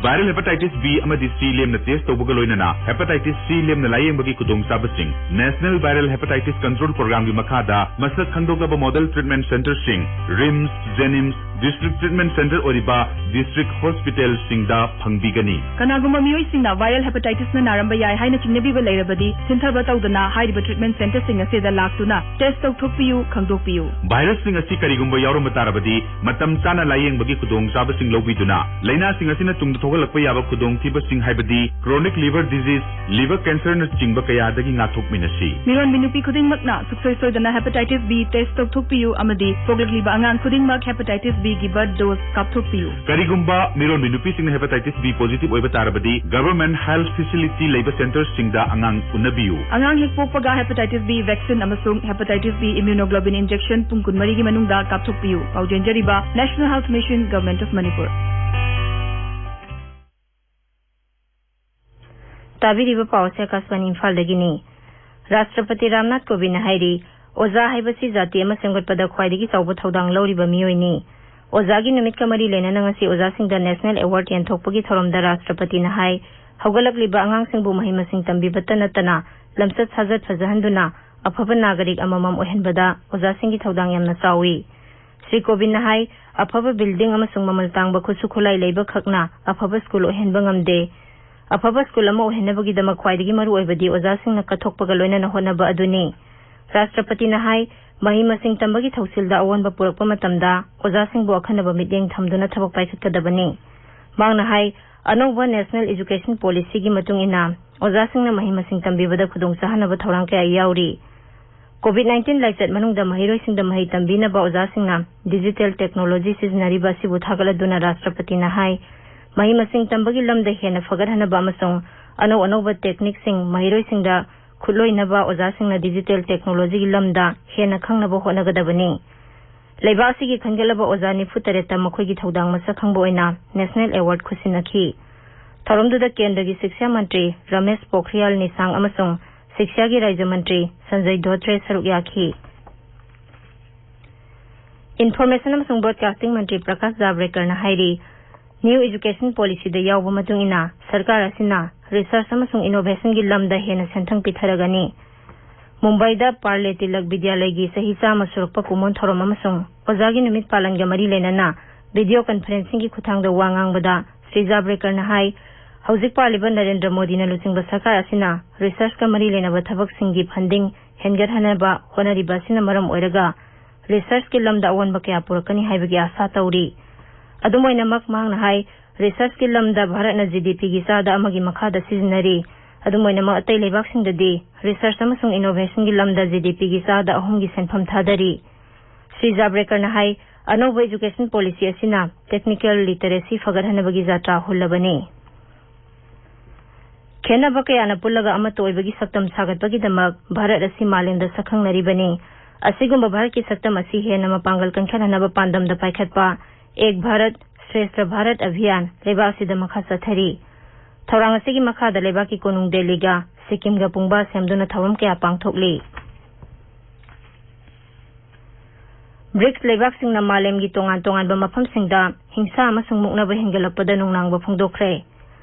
Viral hepatitis B ꯑꯃꯗꯤ C ꯂꯦꯝꯅ test ꯇꯧꯕꯒ ꯂꯣꯏꯅꯅ hepatitis C ꯂꯦꯝꯅ ꯂꯥꯌꯦꯡꯕꯒꯤ ꯈꯨꯗꯣꯡꯆꯥꯕꯁꯤꯡ National Viral Hepatitis Control Programꯒꯤ ꯃꯈꯥꯗ ꯃꯁꯛ ꯈꯪꯗꯣꯛꯂꯕ model treatment centreꯁꯤꯡ RIMS, JNIMS, District Treatment Center ꯑꯣꯏꯔꯤꯕ district hospitalꯁꯤꯡꯗ ꯐꯪꯕꯤꯒꯅꯤ꯫ ꯀꯅꯥꯒꯨꯝꯕ ꯃꯤꯑꯣꯏꯁꯤꯡꯅ viral hepatitisꯅ ꯅꯥꯔꯝꯕ ꯌꯥꯏ ꯍꯥꯏꯅ ꯆꯤꯡꯅꯕꯤꯕ ꯂꯩꯔꯕꯗꯤ, ꯁꯤꯟꯊꯕ ꯇꯧꯗꯅ ꯍꯥꯏꯔꯤꯕ treatment centreꯁꯤꯡ ꯑꯁꯤꯗ ꯂꯥꯛꯇꯨꯅ test ꯇꯧꯊꯣꯛꯄꯤꯌꯨ, ꯈꯪꯗꯣꯛꯄꯤꯌꯨ꯫ Virusꯁꯤꯡ ꯑꯁꯤ ꯀꯔꯤꯒꯨꯝꯕ ꯌꯥꯎꯔꯝꯕ ꯇꯥꯔꯕꯗꯤ, ꯃꯇꯝ ꯆꯥꯅ ꯂꯥꯌꯦꯡꯕꯒꯤ ꯈꯨꯗꯣꯡꯆꯥꯕꯁꯤꯡ ꯂꯧꯕꯤꯗꯨꯅ, ꯂꯥꯏꯅꯥꯁꯤꯡ ꯑꯁꯤꯅ ꯇꯨꯡꯗ ꯊꯣꯛꯍꯜꯂꯛꯄ ꯌꯥꯕ ꯈꯨꯗꯣꯡꯊꯤꯕꯁꯤꯡ, ꯍꯥꯏꯕꯗꯤ chronic liver disease, liver cancerꯅꯆꯤꯡꯕ ꯀꯌꯥꯗꯒꯤ ꯉꯥꯛꯊꯣꯛꯃꯤꯟꯅꯁꯤ꯫ ꯃꯤꯔꯣꯟꯕꯤ ꯅꯨꯄꯤ ꯈꯨꯗꯤꯡꯃꯛꯅ ꯁꯨꯡꯁꯣꯏ ꯁꯣꯏꯗꯅ hepatitis B test ꯇꯧꯊꯣꯛꯄꯤꯌꯨ ꯑꯃꯗꯤ ꯄꯣꯛꯂꯛꯂꯤꯕ ꯑꯉꯥꯡ ꯈꯨꯗꯤꯡꯃꯛ hepatitis Bꯒꯤ birth dose ꯀꯥꯞꯊꯣꯛꯄꯤꯌꯨ꯫ ꯀꯔꯤꯒꯨꯝꯕ ꯃꯤꯔꯣꯟꯕꯤ ꯅꯨꯄꯤꯁꯤꯡꯅ hepatitis B positive ꯑꯣꯏꯕ ꯇꯥꯔꯕꯗꯤ, government health facility ꯂꯩꯕ centreꯁꯤꯡꯗ ꯑꯉꯥꯡ ꯎꯅꯕꯤꯌꯨ꯫ ꯑꯉꯥꯡ ꯍꯦꯛ ꯄꯣꯛꯄꯒ hepatitis B vaccine ꯑꯃꯁꯨꯡ hepatitis B immunoglobulin injection ꯄꯨꯡ ꯀꯨꯟꯃꯔꯤꯒꯤ ꯃꯅꯨꯡꯗ ꯀꯥꯞꯊꯣꯛꯄꯤꯌꯨ꯫ ꯄꯥꯎ ꯆꯦꯟꯖꯔꯤꯕ National Health Mission, Government of Manipur꯫ ꯇꯥꯕꯤꯔꯤꯕ ꯄꯥꯎ ꯑꯁꯤ ꯑꯀꯥꯁꯕꯥꯅꯤ ꯏꯝꯐꯥꯜꯗꯒꯤꯅꯤ꯫ ꯔꯥꯁꯇ꯭ꯔꯄꯇꯤ ꯔꯥꯝꯅꯥꯊ ꯀꯣꯕꯤꯟꯗꯅ ꯍꯥꯏꯔꯤ, ꯑꯣꯖꯥ ꯍꯥꯏꯕꯁꯤ ꯖꯥꯇꯤ ꯑꯃ ꯁꯦꯝꯒꯠꯄꯗ ꯈ꯭ꯋꯥꯏꯗꯒꯤ ꯆꯥꯎꯕ ꯊꯧꯗꯥꯡ ꯂꯧꯔꯤꯕ ꯃꯤꯑꯣꯏꯅꯤ꯫ ꯑꯣꯖꯥꯒꯤ ꯅꯨꯃꯤꯠꯀ ꯃꯔꯤ ꯂꯩꯅꯅ ꯉꯁꯤ ꯑꯣꯖꯥꯁꯤꯡꯗ National Award ꯌꯦꯟꯊꯣꯛꯄꯒꯤ ꯊꯧꯔꯝꯗ ꯔꯥꯁꯇ꯭ꯔꯄꯇꯤꯅ ꯍꯥꯏ, ꯍꯧꯒꯠꯂꯛꯂꯤꯕ ꯑꯉꯥꯡꯁꯤꯡꯕꯨ ꯃꯍꯩ ꯃꯁꯤꯡ ꯇꯝꯕꯤꯕꯇ ꯅꯠꯇꯅ ꯂꯝꯆꯠ ꯁꯥꯖꯠ ꯐꯖꯍꯟꯗꯨꯅ ꯑꯐꯕ ꯅꯥꯒꯔꯤꯛ ꯑꯃꯃꯝ ꯑꯣꯏꯍꯟꯕꯗ ꯑꯣꯖꯥꯁꯤꯡꯒꯤ ꯊꯧꯗꯥꯡ ꯌꯥꯝꯅ ꯆꯥꯎꯏ꯫ ꯁ꯭ꯔꯤ ꯀꯣꯕꯤꯟꯗꯅ ꯍꯥꯏ, ꯑꯐꯕ building ꯑꯃꯁꯨꯡ ꯃꯃꯜ ꯇꯥꯡꯕ ꯈꯨꯠꯁꯨ ꯈꯨꯠꯂꯥꯏ ꯂꯩꯕ ꯈꯛꯅ ꯑꯐꯕ ꯁ꯭ꯀꯨꯜ ꯑꯣꯏꯍꯟꯕ ꯉꯝꯗꯦ꯫ ꯑꯐꯕ ꯁ꯭ꯀꯨꯜ ꯑꯃ ꯑꯣꯏꯍꯟꯅꯕꯒꯤꯗꯃꯛ ꯈ꯭ꯋꯥꯏꯗꯒꯤ ꯃꯔꯨ ꯑꯣꯏꯕꯗꯤ ꯑꯣꯖꯥꯁꯤꯡꯅ ꯀꯠꯊꯣꯛꯄꯒ ꯂꯣꯏꯅꯅ ꯍꯣꯠꯅꯕ ꯑꯗꯨꯅꯤ꯫ ꯔꯥꯁꯇ꯭ꯔꯄꯇꯤꯅ ꯍꯥꯏ, ꯃꯍꯩ ꯃꯁꯤꯡ ꯇꯝꯕꯒꯤ ꯊꯧꯁꯤꯜꯗ ꯑꯑꯣꯟꯕ ꯄꯨꯔꯛꯄ ꯃꯇꯝꯗ ꯑꯣꯖꯥꯁꯤꯡꯕꯨ ꯑꯈꯟꯅꯕ ꯃꯤꯠꯌꯦꯡ ꯊꯝꯗꯨꯅ ꯊꯕꯛ ꯄꯥꯏꯈꯠꯀꯗꯕꯅꯤ꯫ ꯃꯍꯥꯛꯅ ꯍꯥꯏ, ꯑꯅꯧꯕ National Education Policyꯒꯤ ꯃꯇꯨꯡ ꯏꯟꯅ ꯑꯣꯖꯥꯁꯤꯡꯅ ꯃꯍꯩ ꯃꯁꯤꯡ ꯇꯝꯕꯤꯕꯗ ꯈꯨꯗꯣꯡ ꯆꯥꯍꯟꯅꯕ ꯊꯧꯔꯥꯡ ꯀꯌꯥ ꯌꯥꯎꯔꯤ꯫ COVID nineteen ꯂꯥꯏꯆꯠ ꯃꯅꯨꯡꯗ ꯃꯍꯩꯔꯣꯏꯁꯤꯡꯗ ꯃꯍꯩ ꯇꯝꯕꯤꯅꯕ ꯑꯣꯖꯥꯁꯤꯡꯅ digital technology ꯁꯤꯖꯤꯟꯅꯔꯤꯕ ꯑꯁꯤꯕꯨ ꯊꯥꯒꯠꯂꯗꯨꯅ ꯔꯥꯁꯇ꯭ꯔꯄꯇꯤꯅ ꯍꯥꯏ, ꯃꯍꯩ ꯃꯁꯤꯡ ꯇꯝꯕꯒꯤ ꯂꯝꯗ ꯍꯦꯟꯅ ꯐꯒꯠꯍꯟꯅꯕ ꯑꯃꯁꯨꯡ ꯑꯅꯧ ꯑꯅꯧꯕ techniqueꯁꯤꯡ ꯃꯍꯩꯔꯣꯏꯁꯤꯡꯗ ꯈꯨꯠꯂꯣꯏꯅꯕ ꯑꯣꯖꯥꯁꯤꯡꯅ digital technologyꯒꯤ ꯂꯝꯗ ꯍꯦꯟꯅ ꯈꯪꯅꯕ ꯍꯣꯠꯅꯒꯗꯕꯅꯤ꯫ ꯂꯩꯕꯥꯛ ꯑꯁꯤꯒꯤ ꯈꯟꯒꯠꯂꯕ ꯑꯣꯖꯥ ꯅꯤꯐꯨ ꯇꯔꯦꯠꯇ ꯃꯈꯣꯏꯒꯤ ꯊꯧꯗꯥꯡ ꯃꯁꯛ ꯈꯪꯕ ꯑꯣꯏꯅ National Award ꯈꯨꯠꯁꯤꯟꯅꯈꯤ꯫ ꯊꯧꯔꯝꯗꯨꯗ ꯀꯦꯟꯗ꯭ꯔꯒꯤ ꯁꯤꯛꯁꯥ ꯃꯟꯇ꯭ꯔꯤ ꯔꯃꯦꯁ ꯄꯣꯈ꯭ꯔꯤꯌꯥꯜ ꯅꯤꯁꯥꯡ ꯑꯃꯁꯨꯡ ꯁꯤꯛꯁꯥꯒꯤ ꯔꯥꯖ꯭ꯌ ꯃꯟꯇ꯭ꯔꯤ ꯁꯟꯖꯌ ꯙꯣꯇ꯭ꯔꯦ ꯁꯔꯨꯛ ꯌꯥꯈꯤ꯫ Information ꯑꯃꯁꯨꯡ Broadcasting ꯃꯟꯇ꯭ꯔꯤ ꯄ꯭ꯔꯀꯥꯁ ꯖꯥꯚ꯭ꯔꯦꯀꯔꯅ ꯍꯥꯏꯔꯤ, New Education Policyꯗ ꯌꯥꯎꯕ ꯃꯇꯨꯡ ꯏꯟꯅ ꯁꯔꯀꯥꯔ ꯑꯁꯤꯅ research ꯑꯃꯁꯨꯡ innovationꯒꯤ ꯂꯝꯗ ꯍꯦꯟꯅ ꯁꯦꯟꯊꯪ ꯄꯤꯊꯔꯒꯅꯤ꯫ ꯃꯨꯝꯕꯥꯏꯗ ꯄꯥꯔꯂꯦ ꯇꯤꯂꯛ ꯕꯤꯗ꯭ꯌꯥꯂꯌꯒꯤ ꯆꯍꯤ ꯆꯥꯝꯃ ꯁꯨꯔꯛꯄ ꯀꯨꯝꯑꯣꯟ ꯊꯧꯔꯝ ꯑꯃꯁꯨꯡ ꯑꯣꯖꯥꯒꯤ ꯅꯨꯃꯤꯠ ꯄꯥꯂꯟꯒ ꯃꯔꯤ ꯂꯩꯅꯅ video conferencingꯒꯤ ꯈꯨꯠꯊꯥꯡꯗ ꯋꯥ ꯉꯥꯡꯕꯗ ꯁ꯭ꯔꯤ ꯖꯥꯕ꯭ꯔꯦꯀꯔꯅ ꯍꯥꯏ, ꯍꯧꯖꯤꯛ ꯄꯥꯜꯂꯤꯕ ꯅꯔꯦꯟꯗ꯭ꯔ ꯃꯣꯗꯤꯅ ꯂꯨꯆꯤꯡꯕ ꯁꯔꯀꯥꯔ ꯑꯁꯤꯅ researchꯀ ꯃꯔꯤ ꯂꯩꯅꯕ ꯊꯕꯛꯁꯤꯡꯒꯤ funding ꯍꯦꯟꯒꯠꯍꯟꯅꯕ ꯍꯣꯠꯅꯔꯤꯕ ꯑꯁꯤꯅ ꯃꯔꯝ ꯑꯣꯏꯔꯒ researchꯀꯤ ꯂꯝꯗ ꯑꯑꯣꯟꯕ ꯀꯌꯥ ꯄꯨꯔꯛꯀꯅꯤ ꯍꯥꯏꯕꯒꯤ ꯑꯥꯁꯥ ꯇꯧꯔꯤ꯫ ꯑꯗꯨꯝ ꯑꯣꯏꯅꯃꯛ, ꯃꯍꯥꯛꯅ ꯍꯥꯏ, researchꯀꯤ ꯂꯝꯗ ꯚꯥꯔꯠꯅ GDPꯒꯤ ꯆꯥꯗ ꯑꯃꯒꯤ ꯃꯈꯥꯗ ꯁꯤꯖꯤꯟꯅꯔꯤ꯫ ꯑꯗꯨꯝ ꯑꯣꯏꯅꯃꯛ, ꯑꯇꯩ ꯂꯩꯕꯥꯛꯁꯤꯡꯗꯗꯤ research ꯑꯃꯁꯨꯡ innovationꯒꯤ ꯂꯝꯗ GDPꯒꯤ ꯆꯥꯗ ꯑꯍꯨꯝꯒꯤ ꯁꯦꯟꯐꯝ ꯊꯥꯗꯔꯤ꯫ ꯁ꯭ꯔꯤ ꯖꯥꯕ꯭ꯔꯦꯀꯔꯅ ꯍꯥꯏ, ꯑꯅꯧꯕ education policy ꯑꯁꯤꯅ technical literacy ꯐꯒꯠꯍꯟꯅꯕꯒꯤ ꯖꯥꯇ꯭ꯔꯥ ꯍꯨꯜꯂꯕꯅꯤ꯫ ꯈꯦꯠꯅꯕ ꯀꯌꯥꯅ ꯄꯨꯜꯂꯒ ꯑꯃꯠꯇ ꯑꯣꯏꯕꯒꯤ ꯁꯛꯇꯝ ꯁꯥꯒꯠꯄꯒꯤꯗꯃꯛ ꯚꯥꯔꯠ ꯑꯁꯤ ꯃꯥꯂꯦꯝꯗ ꯁꯛꯈꯪꯅꯔꯤꯕꯅꯤ꯫ ꯑꯁꯤꯒꯨꯝꯕ ꯚꯥꯔꯠꯀꯤ ꯁꯛꯇꯝ ꯑꯁꯤ ꯍꯦꯟꯅ ꯃꯄꯥꯡꯒꯜ ꯀꯟꯈꯠꯍꯟꯅꯕ ꯄꯥꯟꯗꯝꯗ ꯄꯥꯏꯈꯠꯄ ꯑꯦꯛ ꯚꯥꯔꯠ ꯁ꯭ꯔꯦꯁꯊ ꯚꯥꯔꯠ ꯑꯚꯤꯌꯥꯟ ꯂꯩꯕꯥꯛ ꯑꯁꯤꯗ ꯃꯈꯥ ꯆꯠꯊꯔꯤ꯫ ꯊꯧꯔꯥꯡ ꯑꯁꯤꯒꯤ ꯃꯈꯥꯗ ꯂꯩꯕꯥꯛꯀꯤ ꯀꯣꯅꯨꯡ ꯗꯦꯜꯂꯤꯒ ꯁꯤꯛꯀꯤꯝꯒ ꯄꯨꯡꯕꯥ ꯁꯦꯝꯗꯨꯅ ꯊꯧꯔꯝ ꯀꯌꯥ ꯄꯥꯡꯊꯣꯛꯂꯤ꯫ ꯕ꯭ꯔꯤꯛꯁ ꯂꯩꯕꯥꯛꯁꯤꯡꯅ ꯃꯥꯂꯦꯝꯒꯤ ꯇꯣꯉꯥꯟ ꯇꯣꯉꯥꯟꯕ ꯃꯐꯝꯁꯤꯡꯗ ꯍꯤꯡꯁꯥ ꯑꯃꯁꯨꯡ ꯃꯨꯛꯅꯕ ꯍꯦꯟꯒꯠꯂꯛꯄꯗ ꯅꯨꯡꯅꯥꯡꯕ ꯐꯣꯡꯗꯣꯛꯈ꯭ꯔꯦ꯫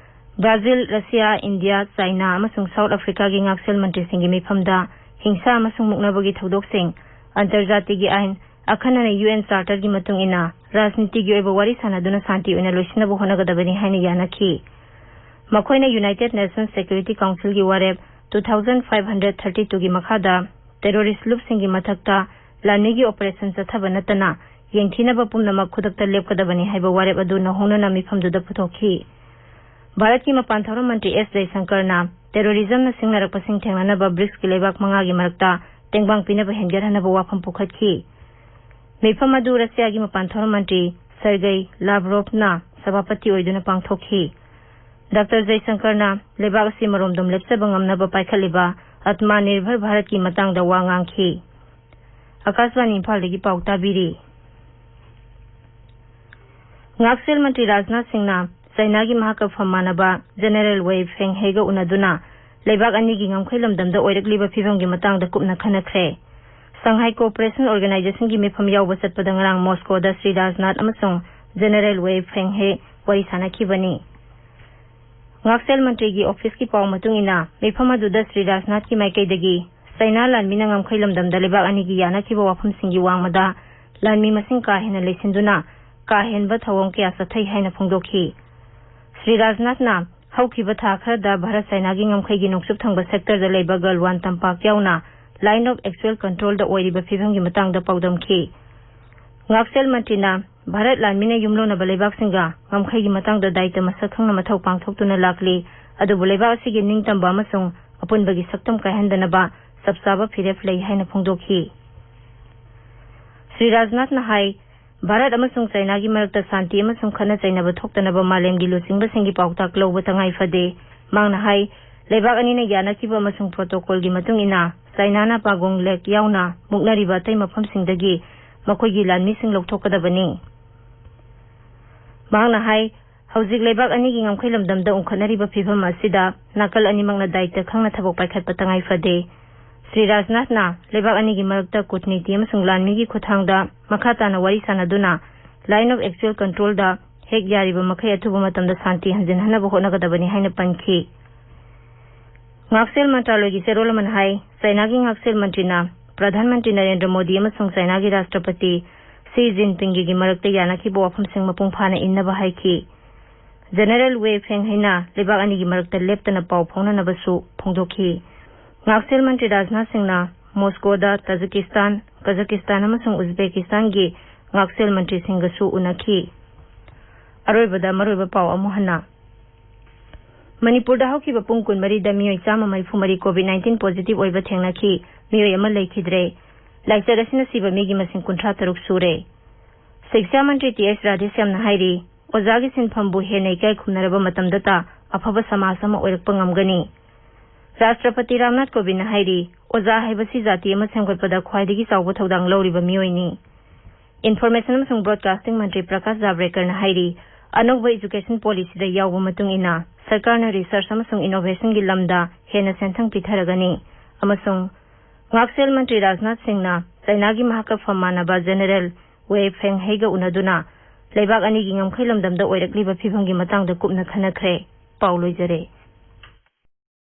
ꯕ꯭ꯔꯥꯖꯤꯜ, ꯔꯁꯤꯌꯥ, ꯏꯟꯗꯤꯌꯥ, ꯆꯥꯏꯅꯥ ꯑꯃꯁꯨꯡ ꯁꯥꯎꯠ ꯑꯐ꯭ꯔꯤꯀꯥꯒꯤ ꯉꯥꯛꯁꯦꯜ ꯃꯟꯇ꯭ꯔꯤꯁꯤꯡꯒꯤ ꯃꯤꯐꯝꯗ ꯍꯤꯡꯁꯥ ꯑꯃꯁꯨꯡ ꯃꯨꯛꯅꯕꯒꯤ ꯊꯧꯗꯣꯛꯁꯤꯡ, ꯑꯟꯇꯔꯖꯥꯇꯤꯒꯤ ꯑꯥꯏꯟ, ꯑꯈꯟꯅꯅ UN Charterꯒꯤ ꯃꯇꯨꯡ ꯏꯟꯅ ꯔꯥꯖꯅꯤꯇꯤꯒꯤ ꯑꯣꯏꯕ ꯋꯥꯔꯤ ꯁꯥꯟꯅꯗꯨꯅ ꯁꯥꯟꯇꯤ ꯑꯣꯏꯅ ꯂꯣꯏꯁꯤꯟꯅꯕ ꯍꯣꯠꯅꯒꯗꯕꯅꯤ ꯍꯥꯏꯅ ꯌꯥꯅꯈꯤ꯫ ꯃꯈꯣꯏꯅ United Nations Security Councilꯒꯤ ꯋꯥꯔꯦꯞ two thousand five hundred thirty twoꯒꯤ ꯃꯈꯥꯗ terrorist ꯂꯨꯞꯁꯤꯡꯒꯤ ꯃꯊꯛꯇ ꯂꯥꯟꯃꯤꯒꯤ operation ꯆꯠꯊꯕ ꯅꯠꯇꯅ ꯌꯦꯡꯊꯤꯅꯕ ꯄꯨꯝꯅꯃꯛ ꯈꯨꯗꯛꯇ ꯂꯦꯞꯀꯗꯕꯅꯤ ꯍꯥꯏꯕ ꯋꯥꯔꯦꯞ ꯑꯗꯨ ꯅꯧꯍꯧꯅꯅ ꯃꯤꯐꯝꯗꯨꯗ ꯄꯨꯊꯣꯛꯈꯤ꯫ ꯚꯥꯔꯠꯀꯤ ꯃꯄꯥꯟ ꯊꯧꯔꯝ ꯃꯟꯇ꯭ꯔꯤ ꯑꯦꯁ ꯖꯌꯁꯪꯀꯔꯅ terrorismꯅ ꯁꯤꯡꯅꯔꯛꯄꯁꯤꯡ ꯊꯦꯡꯅꯅꯕ ꯕ꯭ꯔꯤꯛꯁꯀꯤ ꯂꯩꯕꯥꯛ ꯃꯉꯥꯒꯤ ꯃꯔꯛꯇ ꯇꯦꯡꯕꯥꯡ ꯄꯤꯅꯕ ꯍꯦꯟꯒꯠꯍꯟꯅꯕ ꯋꯥꯐꯝ ꯄꯨꯈꯠꯈꯤ꯫ ꯃꯤꯐꯝ ꯑꯗꯨ ꯔꯁꯤꯌꯥꯒꯤ ꯃꯄꯥꯟ ꯊꯧꯔꯝ ꯃꯟꯇ꯭ꯔꯤ ꯁꯔꯒꯩ ꯂꯥꯚ꯭ꯔꯣꯚꯅ ꯁꯚꯥꯄꯇꯤ ꯑꯣꯏꯗꯨꯅ ꯄꯥꯡꯊꯣꯛꯈꯤ꯫ ꯗꯥꯛꯇꯔ ꯖꯌꯁꯪꯀꯔꯅ ꯂꯩꯕꯥꯛ ꯑꯁꯤ ꯃꯔꯣꯝꯗꯣꯝ ꯂꯦꯞꯆꯕ ꯉꯝꯅꯕ ꯄꯥꯏꯈꯠꯂꯤꯕ ꯑꯠꯃꯥ ꯅꯤꯔꯚꯔ ꯚꯥꯔꯠꯀꯤ ꯃꯇꯥꯡꯗ ꯋꯥ ꯉꯥꯡꯈꯤ꯫ ꯑꯀꯥꯁꯕꯥꯅꯤ ꯏꯝꯐꯥꯜꯗꯒꯤ ꯄꯥꯎ ꯇꯥꯕꯤꯔꯤ꯫ ꯉꯥꯛꯁꯦꯜ ꯃꯟꯇ꯭ꯔꯤ ꯔꯥꯖꯅꯥꯊ ꯁꯤꯡꯅ ꯆꯥꯏꯅꯥꯒꯤ ꯃꯍꯥꯛꯀ ꯐꯝ ꯃꯥꯟꯅꯕ ꯖꯦꯅꯦꯔꯦꯜ ꯋꯦ ꯐꯦꯡꯍꯦꯒ ꯎꯅꯗꯨꯅ ꯂꯩꯕꯥꯛ ꯑꯅꯤꯒꯤ ꯉꯝꯈꯩ ꯂꯝꯗꯝꯗ ꯑꯣꯏꯔꯛꯂꯤꯕ ꯐꯤꯕꯝꯒꯤ ꯃꯇꯥꯡꯗ ꯀꯨꯞꯅ ꯈꯟꯅꯈ꯭ꯔꯦ꯫ ꯁꯪꯍꯥꯏ ꯀꯣꯑꯣꯄꯔꯦꯁꯟ ꯑꯣꯔꯒꯅꯥꯏꯖꯦꯁꯟꯒꯤ ꯃꯤꯐꯝ ꯌꯥꯎꯕ ꯆꯠꯄꯗ ꯉꯔꯥꯡ ꯃꯣꯁꯀꯣꯗ ꯁ꯭ꯔꯤ ꯔꯥꯖꯅꯥꯊ ꯑꯃꯁꯨꯡ ꯖꯦꯅꯦꯔꯦꯜ ꯋꯦ ꯐꯦꯡꯍꯦ ꯋꯥꯔꯤ ꯁꯥꯟꯅꯈꯤꯕꯅꯤ꯫ ꯉꯥꯛꯁꯦꯜ ꯃꯟꯇ꯭ꯔꯤꯒꯤ ꯑꯣꯐꯤꯁꯀꯤ ꯄꯥꯎ ꯃꯇꯨꯡ ꯏꯟꯅ, ꯃꯤꯐꯝ ꯑꯗꯨꯗ ꯁ꯭ꯔꯤ ꯔꯥꯖꯅꯥꯊꯀꯤ ꯃꯥꯏꯀꯩꯗꯒꯤ ꯆꯩꯅꯥ ꯂꯥꯟꯃꯤꯅ ꯉꯝꯈꯩ ꯂꯝꯗꯝꯗ ꯂꯩꯕꯥꯛ ꯑꯅꯤꯒꯤ ꯌꯥꯅꯈꯤꯕ ꯋꯥꯐꯝꯁꯤꯡꯒꯤ ꯋꯥꯡꯃꯗ ꯂꯥꯟꯃꯤ ꯃꯁꯤꯡ ꯀꯥ ꯍꯦꯟꯅ ꯂꯩꯁꯤꯟꯗꯨꯅ ꯀꯥ ꯍꯦꯟꯕ ꯊꯧꯑꯣꯡ ꯀꯌꯥ ꯆꯠꯊꯩ ꯍꯥꯏꯅ ꯐꯣꯡꯗꯣꯛꯈꯤ꯫ ꯁ꯭ꯔꯤ ꯔꯥꯖꯅꯥꯊꯅ ꯍꯧꯈꯤꯕ ꯊꯥ ꯈꯔꯗ ꯚꯥꯔꯠ ꯆꯥꯏꯅꯥꯒꯤ ꯉꯝꯈꯩꯒꯤ ꯅꯣꯡꯆꯨꯞ ꯊꯪꯕ ꯁꯦꯛꯇꯔꯗ ꯂꯩꯕ ꯒꯜꯋꯥꯟ ꯇꯝꯄꯥꯛ ꯌꯥꯎꯅ Line of Actual Controlꯗ ꯑꯣꯏꯔꯤꯕ ꯐꯤꯕꯝꯒꯤ ꯃꯇꯥꯡꯗ ꯄꯥꯎꯗꯝꯈꯤ꯫ ꯉꯥꯛꯁꯦꯜ ꯃꯟꯇ꯭ꯔꯤꯅ ꯚꯥꯔꯠ ꯂꯥꯟꯃꯤꯅ ꯌꯨꯝꯂꯣꯟꯅꯕ ꯂꯩꯕꯥꯛꯁꯤꯡꯒ ꯉꯝꯈꯩꯒꯤ ꯃꯇꯥꯡꯗ ꯗꯥꯏꯇ ꯃꯁꯛ ꯈꯪꯅ ꯃꯊꯧ ꯄꯥꯡꯊꯣꯛꯇꯨꯅ ꯂꯥꯛꯂꯤ, ꯑꯗꯨꯕꯨ ꯂꯩꯕꯥꯛ ꯑꯁꯤꯒꯤ ꯅꯤꯡꯇꯝꯕ ꯑꯃꯁꯨꯡ ꯑꯄꯨꯟꯕꯒꯤ ꯁꯛꯇꯝ ꯀꯥꯏꯍꯟꯗꯅꯕ ꯆꯞ ꯆꯥꯕ ꯐꯤꯔꯦꯞ ꯂꯩ ꯍꯥꯏꯅ ꯐꯣꯡꯗꯣꯛꯈꯤ꯫ ꯁ꯭ꯔꯤ ꯔꯥꯖꯅꯥꯊꯅ ꯍꯥꯏ, ꯚꯥꯔꯠ ꯑꯃꯁꯨꯡ ꯆꯥꯏꯅꯥꯒꯤ ꯃꯔꯛꯇ ꯁꯥꯟꯇꯤ ꯑꯃꯁꯨꯡ ꯈꯠꯅ ꯆꯩꯅꯕ ꯊꯣꯛꯇꯅꯕ ꯃꯥꯂꯦꯝꯒꯤ ꯂꯨꯆꯤꯡꯕꯁꯤꯡꯒꯤ ꯄꯥꯎꯇꯥꯛ ꯂꯧꯕ ꯇꯉꯥꯏ ꯐꯗꯦ꯫ ꯃꯍꯥꯛꯅ ꯍꯥꯏ, ꯂꯩꯕꯥꯛ ꯑꯅꯤꯅ ꯌꯥꯅꯈꯤꯕ ꯑꯃꯁꯨꯡ ꯄ꯭ꯔꯣꯇꯣꯀꯣꯜꯒꯤ ꯃꯇꯨꯡ ꯏꯟꯅ ꯆꯥꯏꯅꯥꯅ ꯄꯥꯒꯣꯡ ꯂꯦꯛ ꯌꯥꯎꯅ ꯃꯨꯛꯅꯔꯤꯕ ꯑꯇꯩ ꯃꯐꯝꯁꯤꯡꯗꯒꯤ ꯃꯈꯣꯏꯒꯤ ꯂꯥꯟꯃꯤꯁꯤꯡ ꯂꯧꯊꯣꯛꯀꯗꯕꯅꯤ꯫ ꯃꯍꯥꯛꯅ ꯍꯥꯏ, ꯍꯧꯖꯤꯛ ꯂꯩꯕꯥꯛ ꯑꯅꯤꯒꯤ ꯉꯝꯈꯩ ꯂꯝꯗꯝꯗ ꯎꯪꯈꯠꯅꯔꯤꯕ ꯐꯤꯕꯝ ꯑꯁꯤꯗ ꯅꯥꯀꯜ ꯑꯅꯤꯃꯛꯅ ꯗꯥꯏꯇ ꯈꯪꯅ ꯊꯕꯛ ꯄꯥꯏꯈꯠꯄ ꯇꯉꯥꯏ ꯐꯗꯦ꯫ ꯁ꯭ꯔꯤ ꯔꯥꯖꯅꯥꯊꯅ ꯂꯩꯕꯥꯛ ꯑꯅꯤꯒꯤ ꯃꯔꯛꯇ ꯀꯨꯠꯅꯤꯇꯤ ꯑꯃꯁꯨꯡ ꯂꯥꯟꯃꯤꯒꯤ ꯈꯨꯠꯊꯥꯡꯗ ꯃꯈꯥ ꯇꯥꯅ ꯋꯥꯔꯤ ꯁꯥꯅꯗꯨꯅ Line of Actual Controlꯗ ꯍꯦꯛ ꯌꯥꯔꯤꯕ ꯃꯈꯩ ꯑꯊꯨꯕ ꯃꯇꯝꯗ ꯁꯥꯟꯇꯤ ꯍꯟꯖꯤꯟꯍꯟꯅꯕ ꯍꯣꯠꯅꯒꯗꯕꯅꯤ ꯍꯥꯏꯅ ꯄꯟꯈꯤ꯫ ꯉꯥꯛꯁꯦꯜ ꯃꯟꯇ꯭ꯔꯥꯂꯣꯏꯒꯤ ꯆꯦꯔꯣꯜ ꯑꯃꯅ ꯍꯥꯏ, ꯆꯥꯏꯅꯥꯒꯤ ꯉꯥꯛꯁꯦꯜ ꯃꯟꯇ꯭ꯔꯤꯅ ꯄ꯭ꯔꯙꯥꯟ ꯃꯟꯇ꯭ꯔꯤ ꯅꯔꯦꯟꯗ꯭ꯔ ꯃꯣꯗꯤ ꯑꯃꯁꯨꯡ ꯆꯥꯏꯅꯥꯒꯤ ꯔꯥꯁꯇ꯭ꯔꯄꯇꯤ ꯁꯤ ꯖꯤꯟꯄꯤꯡꯒꯤ ꯃꯔꯛꯇ ꯌꯥꯅꯈꯤꯕ ꯋꯥꯐꯝꯁꯤꯡ ꯃꯄꯨꯡ ꯐꯥꯅ ꯏꯟꯅꯕ ꯍꯥꯏꯈꯤ꯫ ꯖꯦꯅꯔꯦꯜ ꯋꯦ ꯐꯦꯡꯍꯩꯅ ꯂꯩꯕꯥꯛ ꯑꯅꯤꯒꯤ ꯃꯔꯛꯇ ꯂꯦꯞꯇꯅ ꯄꯥꯎ ꯐꯥꯎꯅꯅꯕꯁꯨ ꯐꯣꯡꯗꯣꯛꯈꯤ꯫ ꯉꯥꯛꯁꯦꯜ ꯃꯟꯇ꯭ꯔꯤ ꯔꯥꯖꯅꯥꯊ ꯁꯤꯡꯅ ꯃꯣꯁꯀꯣꯗ ꯇꯥꯖꯤꯀꯤꯁꯇꯥꯟ, ꯀꯖꯥꯀꯤꯁꯇꯥꯟ ꯑꯃꯁꯨꯡ ꯎꯖꯕꯦꯀꯤꯁꯇꯥꯟꯒꯤ ꯉꯥꯛꯁꯦꯜ ꯃꯟꯇ꯭ꯔꯤꯁꯤꯡꯒꯁꯨ ꯎꯅꯈꯤ꯫ ꯑꯔꯣꯏꯕꯗ ꯃꯔꯨꯑꯣꯏꯕ ꯄꯥꯎ ꯑꯃꯨꯛ ꯍꯟꯅ꯫ ꯃꯅꯤꯄꯨꯔꯗ ꯍꯧꯈꯤꯕ ꯄꯨꯡ ꯀꯨꯟꯃꯔꯤꯗ ꯃꯤꯑꯣꯏ ꯆꯥꯝꯃ ꯃꯔꯤꯐꯨ ꯃꯔꯤ COVID nineteen positive ꯑꯣꯏꯕ ꯊꯦꯡꯅꯈꯤ꯫ ꯃꯤꯑꯣꯏ ꯑꯃ ꯂꯩꯈꯤꯗ꯭ꯔꯦ꯫ ꯂꯥꯏꯆꯠ ꯑꯁꯤꯅ ꯁꯤꯕ ꯃꯤꯒꯤ ꯃꯁꯤꯡ ꯀꯨꯟꯊ꯭ꯔꯥ ꯇꯔꯨꯛ ꯁꯨꯔꯦ꯫ ꯁꯤꯛꯁꯥ ꯃꯟꯇ꯭ꯔꯤ ꯇꯤ ꯑꯦꯁ ꯔꯥꯙꯦꯁ꯭ꯌꯥꯝꯅ ꯍꯥꯏꯔꯤ, ꯑꯣꯖꯥꯒꯤ ꯁꯤꯟꯐꯝꯕꯨ ꯍꯦꯟꯅ ꯏꯀꯥꯏ ꯈꯨꯝꯅꯔꯕ ꯃꯇꯝꯗꯇ ꯑꯐꯕ ꯁꯃꯥꯖ ꯑꯃ ꯑꯣꯏꯔꯛꯄ ꯉꯝꯒꯅꯤ꯫ ꯔꯥꯁꯇ꯭ꯔꯄꯇꯤ ꯔꯥꯝꯅꯥꯊ ꯀꯣꯕꯤꯟꯗꯅ ꯍꯥꯏꯔꯤ, ꯑꯣꯖꯥ ꯍꯥꯏꯕꯁꯤ ꯖꯥꯇꯤ ꯑꯃ ꯁꯦꯝꯒꯠꯄꯗ ꯈ꯭ꯋꯥꯏꯗꯒꯤ ꯆꯥꯎꯕ ꯊꯧꯗꯥꯡ ꯂꯧꯔꯤꯕ ꯃꯤꯑꯣꯏꯅꯤ꯫ Information ꯑꯃꯁꯨꯡ Broadcasting ꯃꯟꯇ꯭ꯔꯤ ꯄ꯭ꯔꯀꯥꯁ ꯖꯥꯕ꯭ꯔꯦꯀꯔꯅ ꯍꯥꯏꯔꯤ, ꯑꯅꯧꯕ education policyꯗ ꯌꯥꯎꯕ ꯃꯇꯨꯡ ꯏꯟꯅ ꯁꯔꯀꯥꯔꯅ research ꯑꯃꯁꯨꯡ innovationꯒꯤ ꯂꯝꯗ ꯍꯦꯟꯅ ꯁꯦꯟꯊꯪ ꯄꯤꯊꯔꯒꯅꯤ ꯑꯃꯁꯨꯡ ꯉꯥꯛꯁꯦꯜ ꯃꯟꯇ꯭ꯔꯤ ꯔꯥꯖꯅꯥꯊ ꯁꯤꯡꯅ ꯆꯥꯏꯅꯥꯒꯤ ꯃꯍꯥꯛꯀ ꯐꯝ ꯃꯥꯟꯅꯕ ꯖꯦꯅꯔꯦꯜ ꯋꯦ ꯐꯦꯡꯍꯩꯒ ꯎꯅꯗꯨꯅ ꯂꯩꯕꯥꯛ ꯑꯅꯤꯒꯤ ꯉꯝꯈꯩ ꯂꯝꯗꯝꯗ ꯑꯣꯏꯔꯛꯂꯤꯕ ꯐꯤꯕꯝꯒꯤ ꯃꯇꯥꯡꯗ ꯀꯨꯞꯅ ꯈꯟꯅꯈ꯭ꯔꯦ꯫ ꯄꯥꯎ ꯂꯣꯏꯖꯔꯦ꯫